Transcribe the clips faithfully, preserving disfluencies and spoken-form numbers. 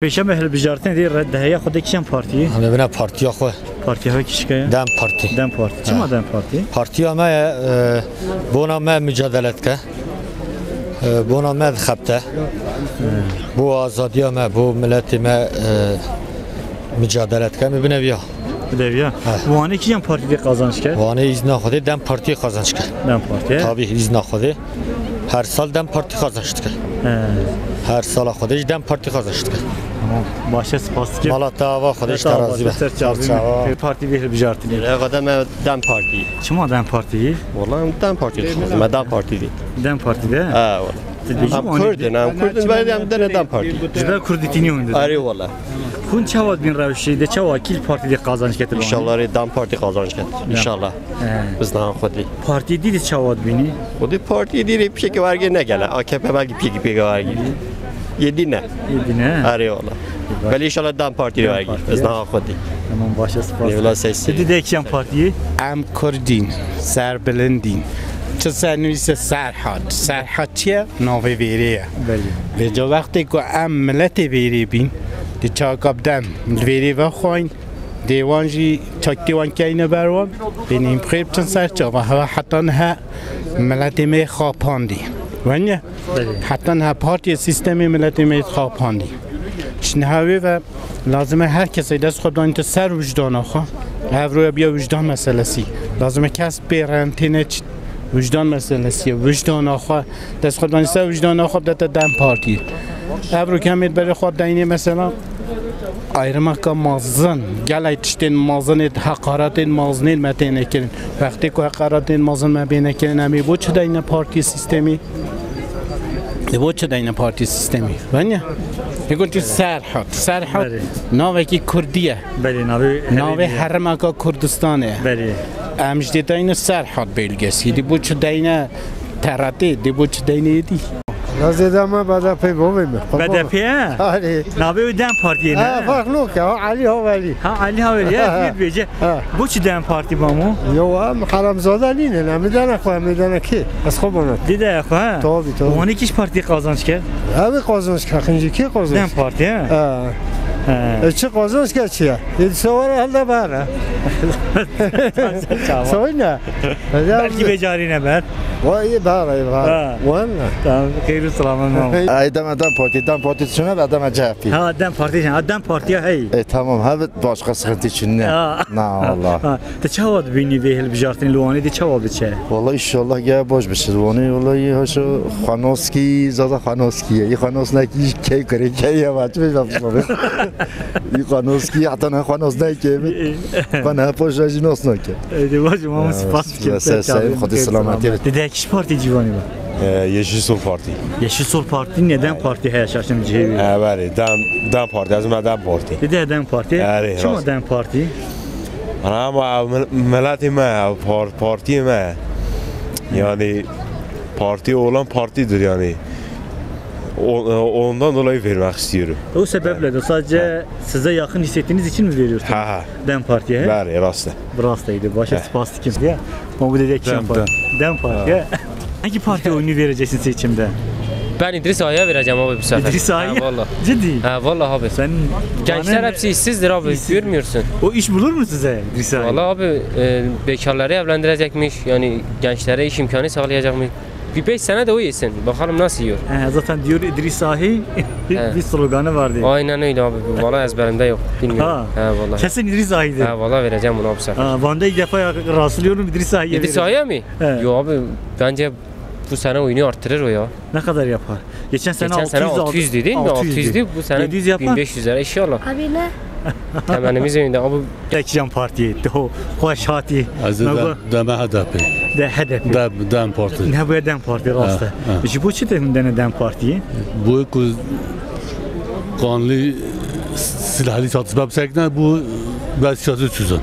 Pêşemê hilbijartinê dê re-, de heye xwe dê kîjan partiyê? Em ê bine partiya xwe. Partiya xwe kîşke ye? DEM Partî. DEM Partî. Çima He. DEM Partî? Partiya me ye, e, bona me mücadele dike. E, bona me dixebite. Bo azadiya me, bo miletê me, e, mücadele dike. Em ê bine viya. Bi deviya. He. Wanê kîjan partî dê qazanç ke? Wanê îzna Xwedê DEM Partî qazanç ke. DEM Partî, he? Tabî, îzna Xwedê. Her sal DEM Partî qazanç dike. He. Her sala Xwedê jî DEM Partî qazanç dike. Tamam. Baş e, spas dikim. Mala te ava, Xwedê ji te razî be. Ser çavê. Ser çava. Partî vê hilbijartinê. Lê xwedê me DEM Partî. Çima DEM Partî? Wala em DEM Partî dixwazin, me DEM Partî dî. DEM Partî de? Ha, wala. Em Kurd in, em Kurd in, belê em dene DEM Partî. Ji ber Kurdîtî nî hûn didin? Erê wala. Hûn çawa dibîn rewşê de, çawa kîl partî dê qazanç getir? Înşallah rê DEM Partî qazanç getir. Înşallah. He. Bi îzna Xwedê. Partî dî de çawa dibînî? Xwedê partî dî rê pişekê wergê negele. A K P belkî pişekî pêke wergê. Yedî ne. Yedî ne? Erê wala. Belê înşallah DEM Partî rê DEM wergê. Partî. Bi îzna Xwedê. Tamam, baş e, spas. Eyvallah, sesî. Ti dê kîjan partiyê? Em Kurdîn, serbilindîn. Çi ser nivîse Serhat. Serhat çi ye? Navê vêrê ye. Belê. Vêca wextê ku em miletê vêrê bîn, di çaka bi dem li vêrê vexwayîn, dê wan jî çaktê wan keyne ber wan, bênî bi xêr biçin ser çava. Heva heta niha miletê me xapandî. Weniye? Belê. Heta niha partiyê sîstemê miletê me xapandî. Ji niha wê ve lazim e her kesê dest xwe danîte ser wijdana xwe. Ev roya biya wijdan meselesî. Lazim e kes bê rentê neçît. Wijdan meselesî ye. Wijdana xwe, dest xwe danî ser wijdana xwe, bidete DEM Partî. Ev rokemê berê xwe deynê mesela ayrımaka mezin, gelek tiştên mezin ê, heqaretên mezin ê me têne kirin. Wextê ku heqaretên mezin me bêne kirin, em ê bo çi deyne partî sîstemî? Ê bo çi deyne partî sîstemî? Venya? Ê gotî Serhat. Serhat Belê. Navekî kurdî ye. Belê, navê Navê herêmî ye. Herêmaka Kurdistanê ye. Belê. Em ji dê deyne Serhat bölgesi. Dê bo çi deyne T R T, dê bo çi deyne êdî? Ya zêde me B D P bavê me. B D P ye? Arê. Navê wê DEM Partiyê ne? Ha, fark noke. Ha, Elî Havelî. Ha, Elî Havelî, ya, Ha. Diyet bêje. Ha. Bo çi DEM Partî bamo? Yo, em haramzade nîne, em dene xwe, em dene kê? Ez xwe bana. Dide xwe, ha? Tabii, tabii. Wanê kîş partî qazanç kir? Ev qazanç kir, xinci kê qazanç? DEM Partî, ha? Ha. Ha. E, çi qazanç kir çi ya? E, sewara helde bara. Tamam. Soyna. Belkî becarîne ber. Vay, iyi, bera, iyi, bera. Ha. Valla. Tamam, xeyr û selamet, mama. Ay, deme DEM Partî, DEM Partî çune be, deme C H P. Ha, DEM Partî, ha, DEM Partî, hey. E, tamam, ha, başka sıkıntı için ne? Ha. Na, Allah. Ha, te çawa dibînî vê hilbijartinê li Wanê de çawa biçe? Valla inşallah gel baş biçe. Wanê valla iyi, haşa, xwenoskî, zaza xwenoskî ye. İyi xwenos ne ki key kare, key ye, baş biçe. İyi xwenoskî, hatta ne xwenos ne ki. Xwe ne poş jî nos nake. Ê, dê baş, mama, spas dikim. Sağ ol, Xwedê selametê. Dide kîş partî ciwanî be? E, Yeşil Sol Partî. Yeşil Sol Partî ne, DEM Partî heye, şaştım cihê wî. E, belê, DEM, DEM Partî, ez me DEM Partî. Dide DEM Partî. Erê, çima rast. DEM Partî? Ana ama ev mil-, miletê me, ev par-, partiyê me. Yani parti olan partidir yani. O-, ondan dolayı vermek istiyorum. O sebeple de sadece size yakın hissettiğiniz için mi veriyorsunuz? Ha, ha. DEM Parti'ye, he? Belê, rast e. Bi rasteydi. Başa spas dikim. Ya. Ama bu dedi DEM, DEM Parti. DEM Parti. Ha. Hangi partiye oyunu vereceksin seçimde? Ben İdris Ağa'ya vereceğim abi bu sefer. İdris Ağa'ya? Ha, vallahi. Ciddi? Ha, vallahi abi. Sen gençler hepsi işsizdir abi, görmüyorsun. O iş bulur mu size İdris Ağa? Vallahi abi, e, bekarları evlendirecekmiş, yani gençlere iş imkanı sağlayacakmış. Bir beş sene de o yesin. Bakalım nasıl yiyor. He, zaten diyor İdris Ahi, bir sloganı vardı. Aynen öyle abi. Valla ezberimde yok. Bilmiyorum. Ha. He, vallahi. Kesin İdris Ahi'dir. He, vallahi vereceğim bunu abi bu sefer. Ha, Van'da ilk defa ya-, rastlıyorum İdris Ahi'ye. İdris Ahi'ye mi? He. Yok abi, bence bu sene oyunu arttırır o ya. Ne kadar yapar? Geçen sene altı yüz aldı. Geçen sene altı yüzdü değil mi? Altı yüzdü. Bu sene yedi yüz yapar. Bin beş yüz lira inşallah. Abi ne? Temennimiz önünde. Abi. Tek can partiye. Ho, hoş hati. Ez de, de me H D P. De H D P. De, DEM Parti. Ne bu DEM Parti, rast e. Ha, ha. Ji bo çi te hûn dene DEM Partiyê? Bu ku kanlı silahlı çatışma bisekne bu ve siyasi çözüm.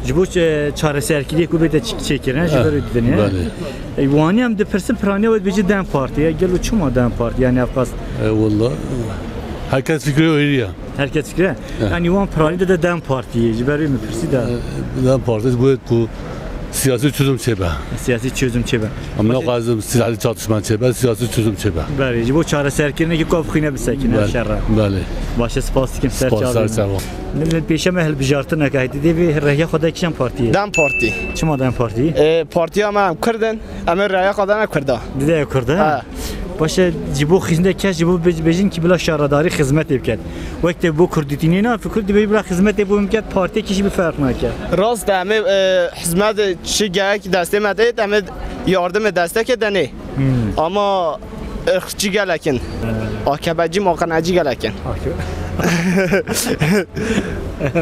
Ji bo çe-, çareserkiriyê ku bête çi-, çêkirin, ji ber wê didin, ya? Belê. Ê, wanî em dipirsin, piraniya wê dibêje DEM Parti ye. Gelo çima DEM Parti? Yani ev qas. E, wallah. Herkes fikri ayrı ya. Herkes fikri. He. Yani wan piraniya de DEM Parti ye. Ji ber wê min pirsî de. E, DEM Parti bu ku Siyasî çözüm çêbe. Siyasî çözüm çêbe. Em Baş- naxwazim silahlı çatışma çêbe, siyasî çözüm çêbe. Belê, ji bo çareserkirinê ku ev xwîne bisekine, Belê, şer e. Belê. Baş e, spas dikim, ser Spas, çavê ser min. çava. Li, li pêşe me hilbijartineke heye, tu dê vê rêya xwe de kîjan partiyê? DEM Partî. Çima DEM Partî? Ê, partiya me em Kurd in, em ê rêya xwe dane Kurda. Dide ye Kurda, ha? Ha. Baş e, ji bo xizmet kes, ji bo bê-, bêjin ki bila şaredarî xizmetê biket. Wek te bo Kurdîtî nêna, fikir dibê bila xizmetê bo biket, partiyekî jî bi ferq nake. Rast e, em ê, e, xizmet çi gerek destê me de, em ê yardim ê destekê denê. Hmm. Ama ırkçı gelekin. AKP'ci, MAKN'ci gelekin.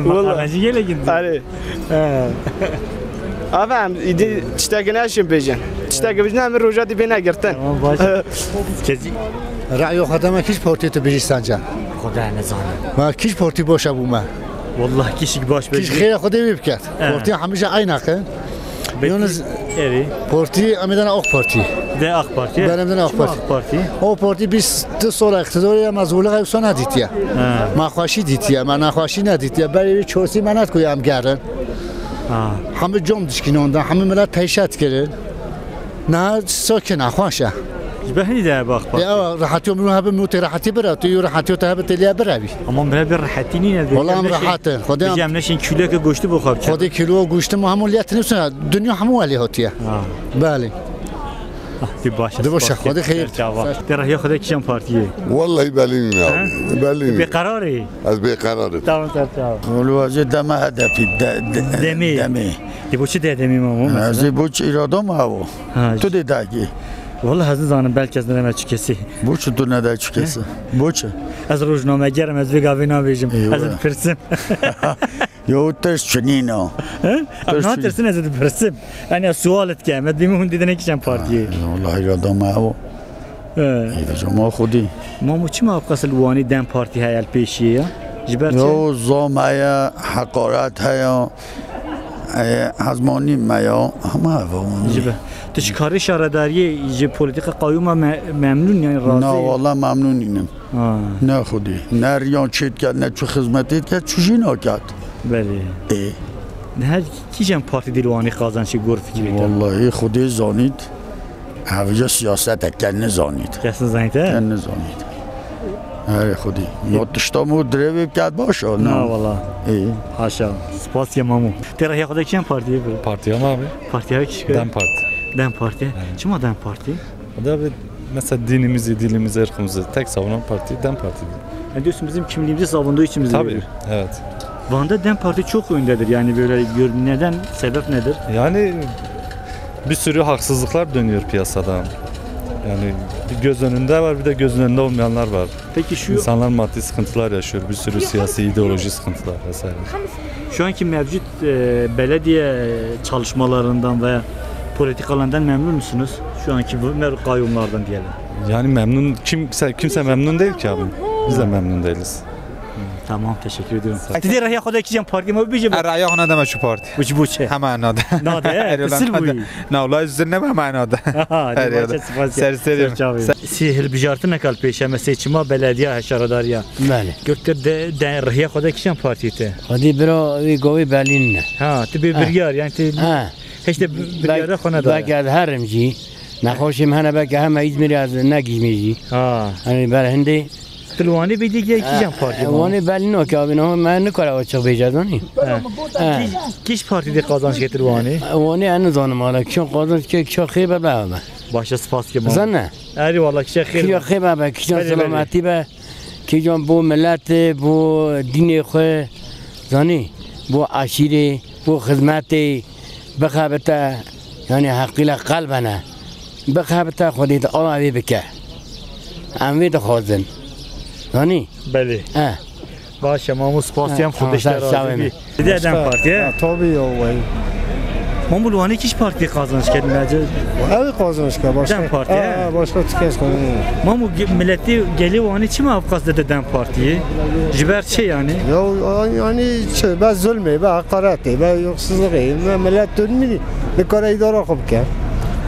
MAKN'ci gelekin. Hani. He. Abi em, îdî tiştekî neşin bêjin. Tiştekî bêjin, em roja dî bêne girtin. Tamam, baş. Kesî. Ra'yo xwe deme kîş partî tu bijî sence? Xwe de ne zanim. Ma kîş partî boşa bû me. Wallah kîşik baş Kîş bêjî. Xêra xwe dê wî biket. He. Partî hemîşe eynak in. Peki, Yalnız erê. Partî, em ê dene AK Partî. De AK Partî. Belê, em dene AK Çima Partî. AK Partî? O partî bîst du sola îqtidarê ye, me zorluğa wisa nedîtiye. He. Me xweşî dîtiye, me nexweşî nedîtiye. Berê wî çarsî menet ku em gerin. Ha. Hemî cam dişkînanda, hemî milet peyşet kirin. Na sakin e, xweş e. Ji ber hînî de hebe AK Partî. Ya, rehetî min hebe, min tê rehetî bira, tu yû rehetî te hebe tê lê bira bî. Ama min hebe rehetî nîne. Wala em rehet in, Xwedê em. Em neşin kîleke goştî bo xwe biçe. Xwedê kîlo goştî min hemû lê tinîsine, dinya hemû welê hatiye. Ha. Belê. Ah, tu baş e, Di baş e, spas Xwedê ke-, xeyir. Çava. Te rêya xwe de kîjan partiyê? Wallahî belî nîne abi. He? Belî nîne. Bêqerar î? Ez bêqerar im. Tamam, ser çava. Wala ez ê deme hedefî, de, de, Demê. Demê. Dê bo çi dê demê mamu, mesela? Ez ê bo çi îrada me ew. Ha, Tu dê dakî. Wala ez nizanim, belkî ez nireme çi kesî. Bo çi tu nede çi kesî? He? Bo çi? Ez rojnameger im, ez vê gavê nabêjim. Eywa. Ez ê dipirsim. Yo, tirs çi nîno? He? Em Tirs çi? Natirsin, ez ê dipirsim. Yani ez sual dikim, ez dibînim hûn didine kîjan partiyê. Ha, wala îrada me ew. He. Ê, vêca ma xwedî. Mamu, çima ev qas li Wanê DEM Partî heye li pêşiyê ya? Ji ber çi? Yo, zam heye, heqaret heye, e, hezmanî me ya, hema ev e. Ji ber. Tu ji karê şaredariyê, ji polîtîka qeyûma me-, memnûn, yani razî? Na, wala memnûn nînim. Ha. Ne xwedî. Ne riyan çê diket, ne çi xizmetê diket, çi jî naket. Belê. Ê. Her kîjan partî dê li Wanê qazançê gor fikirê te? Wallahî xwedê zanît. Hevîja siyaset e, ken nizanît. Kes nizanît, he? Ken nizanît. Erê xwedî. Ma tişta min dirêvê biket baş e, na. Na wala. Ê. Haşa. Spas ya mamu. Te rêya xwe de kîjan partiyê bi? Partiya me abi. Partiya kişk e? DEM Parti. DEM Parti. He. Çima DEM Parti? Da bi mesela dinimizi, dilimizi, ırkımızı tek savunan parti DEM Parti'dir. Yani diyorsun bizim kimliğimizi savunduğu için bizi Tabii, veriyor. Evet. Van'da DEM Parti çok öndedir. Yani böyle gör-, neden, sebep nedir? Yani bir sürü haksızlıklar dönüyor piyasada. Yani bir göz önünde var, bir de göz önünde olmayanlar var. Peki şu İnsanlar maddi sıkıntılar yaşıyor, bir sürü siyasi, ideoloji sıkıntılar vesaire. Şu anki mevcut, e, belediye çalışmalarından ve politikalarından memnun musunuz? Şu anki bu mer-, kayyumlardan diyelim. Yani memnun, kimse, kimse memnun değil ki abi. Biz de memnun değiliz. Tamam, teşekkür ediyorum. Sağ ol. Didê rêya xwe de kîjan partî ma bêje? E, rêya xwe deme çi partî. Bu çi, bu çi? Hema nade. Nade, he? Erê, Pisil bûyî. Na, wala ez ne hema nade. Aha, Erê, baş e, spas. Ser serê. Ser çavê. Ser- Sê hilbijartineka li pêşe me, seçima belediya, şaredariya. Belê. Got tu de, de rêya xwe de kîjan partî te? Xwedî bira wî govî Berlîn ne. Ha, tu bê Ha. biryar, yani tu Ha. hiç de bi-, biryara xwe nedaye. Belki ez herim jî. Nexweşê min hene belki heme Îzmîrê ez negihîjmê jî. Ha. Hani ber hindê. Tu li Wanê bê dî kîjan partî? Wanê belî nake abi, no, me nikare açık bêje zanî. Ha. Ha. Kî-, kîş partî dê qazanç kete li Wanê? Wanê ez nizanim hala, kîjan qazanç ke, kîjan xêr be, be abi. Baş e, spas ke. Zane. Erê wala, kîjan xêr be. Kîjan xêr be, be, kîjan Belê, belê. selametî be, kîjan bo miletê, bo dînê xwe, zanî, bo eşîrê, bo xizmetê, bixebite, yani heqîle qelbene. Bixebite Xwedê di ala wê bike. Em wê dixwazin. Zanî? Belê. Eh. Baş e, mamu, spasiyem Eh, xwe tamam, dişte sen razî sağ bî. olun. Didê DEM Partî, he? Ha, tabii ya, vay. Mamu, li Wanê kîş partî qazanç kir, mece? Ev qazanç kir, başka. DEM Partî, Ha, he? ha, başka çi kes kazanç. Mamu, ge-, miletê gelê Wanê çima ev qas dide DEM Partiyê? Ji ber çi yani? Ya, yani çi, be zulmê, be hakaretê, be yoksuzluğê, be millet dönmüyor. Bir kere idare xwe bike.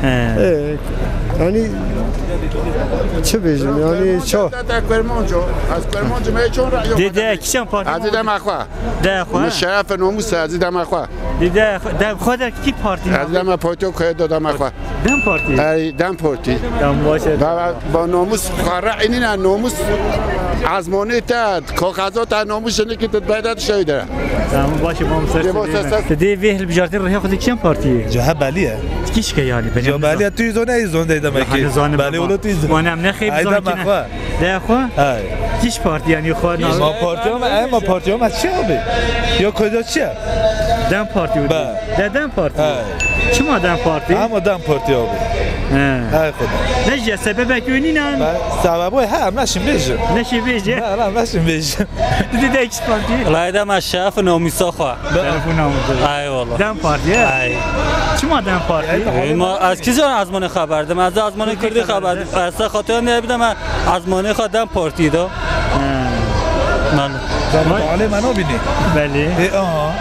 He. Ee, Yani çi bêjim, yani ço. Te Kurmanco, ez Kurmanco me çon ra'yo. Dê, dê, kîjan partî? Ezî dema xwe. De xwe. Min şeref nomûs ezî dema xwe. Dê, de, de xwe de kî partî? Ezî dema Porto koyê do dema xwe. DEM Partî? Ey, DEM Partî. Tamam, baş e. Ba, ba, ba nomûs xwe ra'inîne, nomûs azmonê te, kaxezo te, nomûs jinikî te bede şeyde. Tamam, baş e, mam ser. Dê bo sesê. Te dê vê hilbijartin rêya xwe de kîjan partî? Cehe belî ye. Kîşke yani, benim. Cehe belî ye, tu izone, izon de demek ki. Belî ola tu izon. Wan em ne xeyb zon kine. De xwe? Hay. Kîş partî yani xwe na. Ma partî ama, e, ma partî ama çi abi? Yo koyda çi? DEM Partî. Be. De DEM Partî. He. Çima DEM Partî? Ama DEM Partî abi. He. He, xweda. Ne ji sebebek wê nînan? Be, sebebo he, em neşin bêjin. Neşin bêjin? Ne, ne, neşin bêjin. Didi de X Partî. Layda me şef nomîsa xwe. Be. Telefon namûsa. Ay wallah. DEM Partî, he? Ay. Çima DEM Partî? Ay, tamam. Ma ez kîjan azmanê xeber dim? Ez azmanê Kurdî xeber dim. Ez xatiyan ne bidem, ez azmanê xwe DEM Partî da. He. Belê. Vay. Alê me nabînî. Belê. E, aha.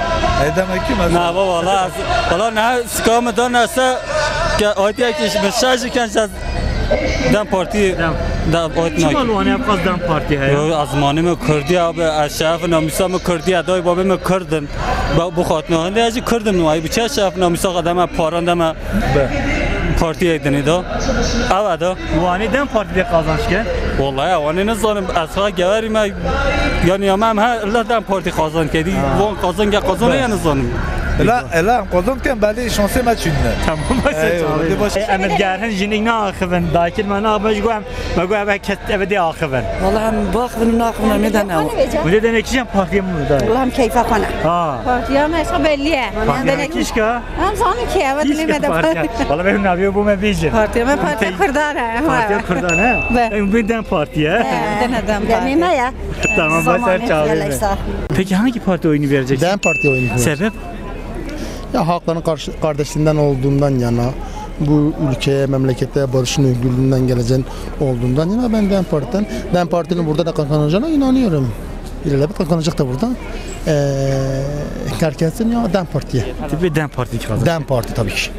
E, demek ki mesela. Na, va, valla, ez, valla ne, sika me da nese, ke, aytiya ki, me şarj ken, şarj DEM Partî, DEM. Da, ayt. Çima li Wanê ev qas DEM Partî heye? Yo, azmanê me Kurdî abi, ez şeref namîsa me Kurdî ye, dayê babê me Kurd in. Ba, bu xatine hende, ez jî Kurd im, ay, bu çi şeref namîsa qedeme, paran deme. Be. Partiyê dinê da. Ev e da. Wanê DEM Partî de qazanç ke? Wallahî, Wanê nizanim, ez ha geverî me, yani ya me em her li DEM Partî qazanç kedî. Ha. Wan qazanç ke qazanê ya nizanim. Ela, ela em qazanç ken belê şansê me çûnne. Tamam, baş e, çawa. Eyvallah, baş. E, em digerhin jinik naaxivin, dakir me naaxivin, ji go em, me go eve kes, eve dê axivin. Wallahî em baxivin û naaxivin em ê de ne. Hûn dê dene kîjan partiyê min da? Wallahî em keyfa xwe ne. Ha. Partiya me şa belli ye. Partiya me kîşka? Em zanin kî, evet, kîşka lê me de partiya. Wala benim naviyo bu me bêjin. Partiya me partiya Kurdan e. Partiya Kurdan e? Be. Em bir DEM Partî ye. He, dene DEM Partî. Demê me ya. Tamam, baş e, çawa. Peki hangi parti oyunu vereceksin? DEM Partî oyunu. Sebep? Ya halkların karşı, kardeşliğinden olduğundan yana, bu ülkeye, memlekete barışın, özgürlüğünden geleceğin olduğundan yana ben DEM Parti'den, DEM Parti'nin burada da kazanacağına inanıyorum. İleride kazanacak da burada. Ee, herkesin ya DEM Parti'ye. Tabii DEM Parti kazanacak. DEM Parti tabii ki.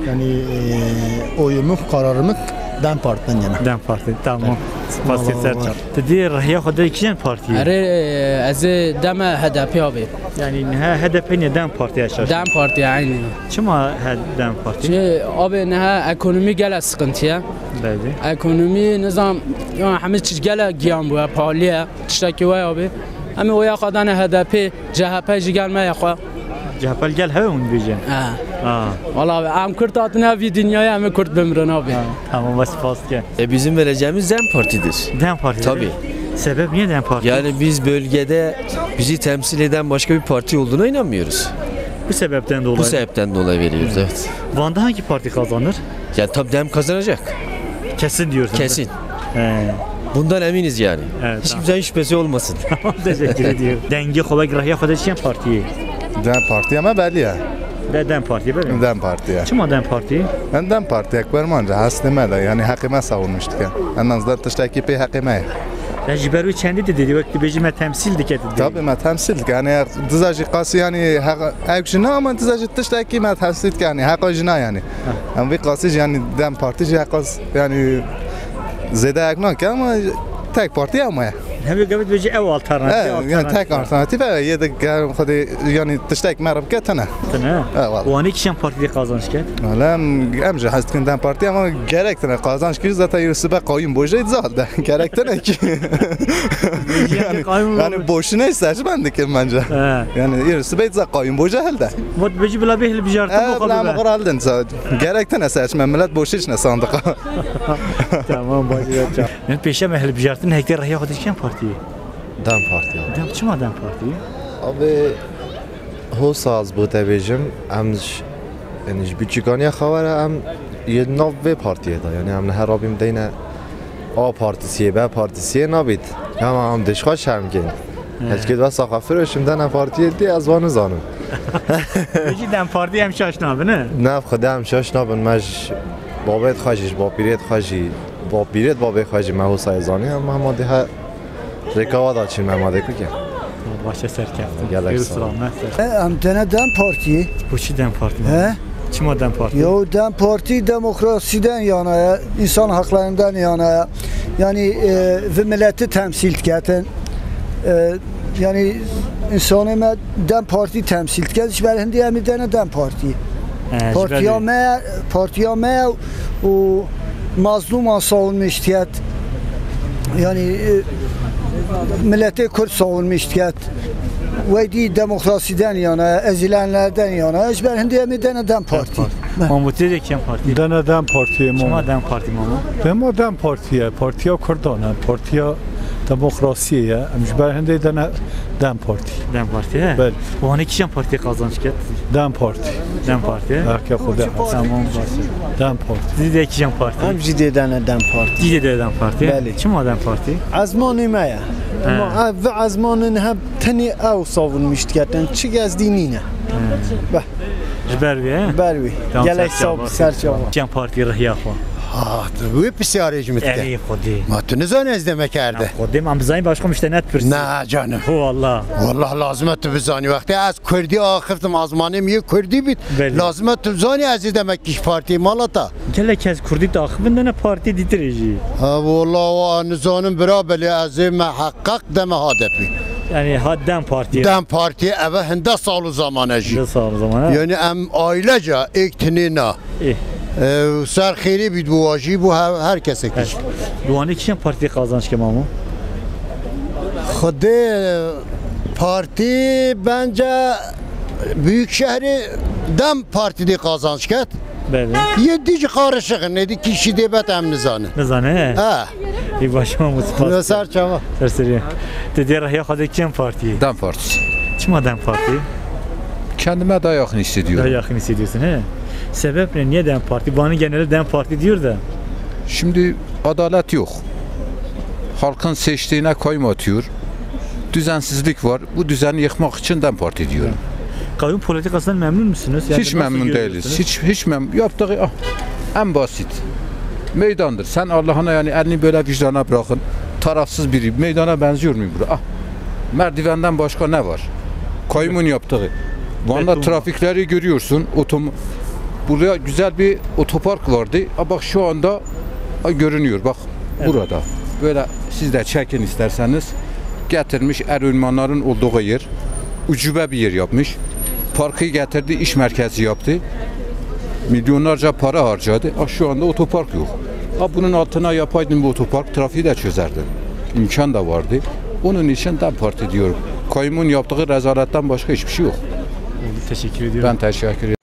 Yani, e, oyumu, kararımı DEM Parti'den yana. DEM Parti, tamam. Spas. Tamam, keser var. Çal. Te dê rêya xwe de kîjan partiyê? Erê, ez ê deme H D P abi. Yani he, H D P ne, DEM Parti ya şaş. DEM Parti aynı. Çima he DEM Parti? Şey, abi ne he ekonomi gele sıkıntıya. Belli. Ekonomi nizam, ya hemî çiz gele giyan bu, pahalı ya. Tiştekî wê abi. Em ê oya xwe dane H D P, C H P jî gel me ya xwe. C H P gel hewe hûn dibêjin? Ha. Ha. Wala abi, em Kurd hatine vî dinyayê, em ê Kurd bimirin abi. Ha. Tamam, spas ke. E, bizim vereceğimiz DEM Parti'dir. DEM Parti. Tabii. Sebep niye DEM Parti? Yani biz bölgede bizi temsil eden başka bir parti olduğuna inanmıyoruz. Bu sebepten dolayı. Bu sebepten dolayı veriyoruz, evet. Van'da hangi parti kazanır? Ya tabii DEM kazanacak. Kesin diyorsun. Kesin. He. Bundan eminiz yani. Evet, tamam. Hiç kimsenin şüphesi olmasın. Tamam, teşekkür ediyorum. Dengê xwe wek rêya xwe de çiyen partiyê? DEM Partî ama belli ya. De DEM Partî, belli. DEM Partî ya. Çima DEM Partî? Ben DEM Partî, Kurmanca, heslê me de, yani heqê me savunmuştuk ya. En azından tiştekî pê heqê me ye. Ya ji ber wê çendî didî, wek dibêjî me temsîl dike didî. Tabii me temsîl dike. Yani diza jî qasî yani heq, heq jî ne ama diza jî tiştekî me temsîl dike yani heqa jî ne yani. Ha. Em vî qasî jî yani DEM Partî jî heqa yani zêde heq nake ama tek partî ama ye. Hem de gavit bêjî ew alternatîf, e, yani tek alternatîf e, yê de gel xwedê yani tiştek me re bike tune. Tune? E, wala. Wanê kîjan partî de qazanç kir? Wala em, em jî hez dikin DEM Partî ama gerek tune qazanç kir zaten yê sibe qayûm bojê zal de. Gerek tune ki. Yani, yani boşuna seçmen dikim bence. He. Yani yê sibe za qayûm bojê helde. Mut bêjî bila bê hilbijartin. E, bu bila kadar. Gerek tune seçmen, millet boşiş ne sandık. Tamam, baş e. Ne pêşe me hilbijartin hekte rêya xwe dişken partiyê? DEM Partî abi. DEM, çima DEM Partî? Abi, hosa ez bo te bêjim, em ji, yani ji biçûkaniya xwe were em yê nav vê partiyê de, yani em niha rabîm deyne A partisiyê, B partisiyê nabît. Hema em dişxwe şerm kên. He. Hezkê wesa xwe firoşim dene partiyê dê ez wan nizanim. Pêjî DEM Partî em şaş nabin, ne? Ne, xwedê em şaş nabin, me ji babêt xwe jî, ji bapîrêt xwe jî, bapîrêt babê xwe jî me hosa yê zanî, em hema dê he rêka wa da çîn me, ma dê ku ke. Baş e, serkeftin. Gelek sağ ol. Xêr û selamet. E, em tene DEM Partiyê. Bo çi DEM Partî? He? Çima DEM Partî? Yo, DEM Partî demokrasîden yana ye, însan heqlerinden yana ye. Yanî, e, vî mileti temsîl diketin. E, yanî, însanê me DEM Partî temsîl diket, ji ber hindê em ê dene DEM Partî. He, ji ber Partiya wê. me, partiya me û mazlûman savunmîş diket. Yanî, e, miletê Kurd savunmîş diket. Wey dî demokrasîden yana, ezîlenlerden yana. Ji ber hindê em ê dene DEM Partî. Mamo, tu dê kîjan partî? Dene DEM Partiyê, mamo. Çima DEM Partî, mamo? Dema DEM Partî ye, partiya Kurdan e, partiya demokrasiyê ye. Em ji ber hindê dene DEM Partî. DEM Partî, he? Belê. Û hanê kîjan partî qazanç ket? DEM Partî. DEM Partî, he? Heke Xuda. Tamam, baş. DEM Partî. Tu dê kîjan partî? Em jî dê dene DEM Partî. Kî dê dene DEM Partî? Belê. Çima DEM Partî? Ezmanê me ye. He. Ma ev, vî ezmanên hem tenê ew savunmîş diketin. Çi gezdî nîne. He. Be. Ji ber wî, he? Ber wî. Tamam, gelek sağ ol, ser çava. Kîjan partî rihiya xwe? Ha, tu wê pisyarê ji min dike. Erê Xwedê. Ma tu nizanî ez deme kerde. Ya Xwedê, ma bizanî başka mişte net pirsi. Na, canım. Ho, wallah. Wallah lazim e tu bizanî. Wextê ez Kurdî axiftim, azmanê min yê Kurdî bît. Belê. Lazim e tu bizanî ez ê demek kîj partî mala te. Gelek kes Kurdî daxivin dene partî dîtirê jî. Ha, wallah, wa nizanim bira, belê ez ê meheqqeq deme H D P. Yanî ha DEM Partî. DEM Partî, eve hinde sal û zaman e jî. Hinde sal û zaman, ha? Yanî em ailece êk tinê na. Ê. E, ser xêrê bît bo wa jî, bo her, her kesekî jî. Di Wanê kîjan partî qazanç ke, mamo? Xwedê partî bence Büyükşehirê DEM Partî dê qazanç ket. Belê. Yê dî jî qarişik in, êdî kî şî dê bet em nizanin. Nizane, he? Ha. Ê baş, mamo, spas. Ser çava. Ser serî. Tu dê rihiya xwe dê kîjan partî? DEM Partisi. Çima DEM Partî? Kendime daha yakın hissediyorum. Daha yakın hissediyorsun, he? Sebep ne? Niye DEM Partî? Vanî genelde DEM Partî diyor da. Şimdi adalet yok. Halkın seçtiğine kayyum atıyor. Düzensizlik var. Bu düzeni yıkmak için DEM Parti diyorum. Kayyum politikasından memnun musunuz? Yani hiç nasıl memnun değiliz. Görüyorsunuz? Hiç, hiç mem-, yaptığı, ah, en basit. Meydandır. Sen Allah'ına yani elini böyle vicdana bırakın. Tarafsız biri. Meydana benziyor mu bura? Ah, merdivenden başka ne var? Kayyumun yaptığı. Van'da beton. Trafikleri görüyorsun. Otom-, buraya güzel bir otopark vardı. Ha, bak şu anda, ha, görünüyor. Bak. Evet. Burada. Böyle siz de çekin isterseniz. Getirmiş Ermenilerin olduğu yer. Ucube bir yer yapmış. Parkı getirdi, iş merkezi yaptı. Milyonlarca para harcadı. Ha, şu anda otopark yok. Ha, bunun altına yapaydın bir otopark, trafiği de çözerdi. İmkan da vardı. Onun için DEM Parti diyorum. Kayyumun yaptığı rezaletten başka hiçbir şey yok. Oldu, teşekkür ediyorum. Ben teşekkür ederim.